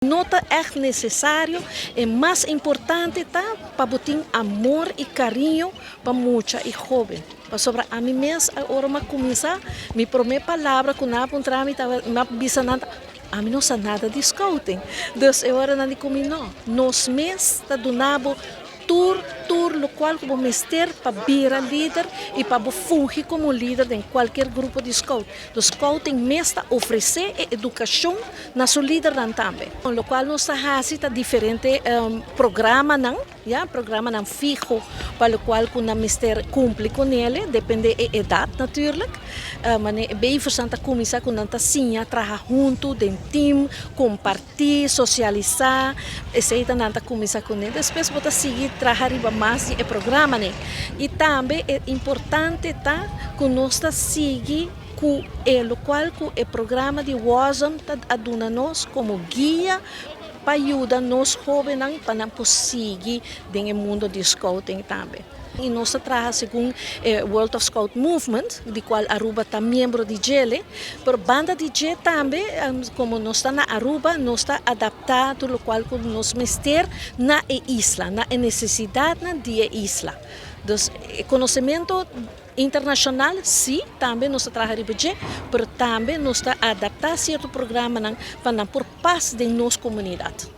No ta echt necesario. E mas importante ta pa bo tin amor y cariño pa mucha y hoben. Pasobra ami mes, ora mi a cuminsa, mi prome palabra cu nan a puntra mi tabata, mi a bisa nan, "Ami no sa nada di scouting." Dus e ora nan di cu mi, "No, nos mes ta duna bo tur locual cu bo mester pa bira lider y pa bo fungi como lider den cualkier grupo di scout." Dus scouting mes ta ofrece e educacion na su lidernan tambe. Locual nos ta haci ta diferente programanan, ja, programanan fiho pa locual cu nan mester cumpli cu ne, depende e edad natuurlijk. Manera bevers ta cuminsa cu nan ta siña traha hunto den team, comparti, socialisa, esey nan ta cuminsa cu ne. Despues bo ta sigui traha riba mas di e programanan. Y tambe e importante ta cu nos ta sigui cu e locual cu e programa di WASM ta duna nos como guia pa yuda nos hobennan pa nan por sigui den mundo di scouting tambe. Y nos ta traha segun World of Scout Movement, di cual Aruba ta miembro di dje, pero banda di dje tambe, como nos ta na Aruba, nos ta adapta tur locual cu nos mester na e isla, na necesidad di e isla. Dus conocemento internacional, si, tambe nos ta traha riba dje, pero tambe nos ta adapta cierto programanan pa nan por pas den nos comunidad.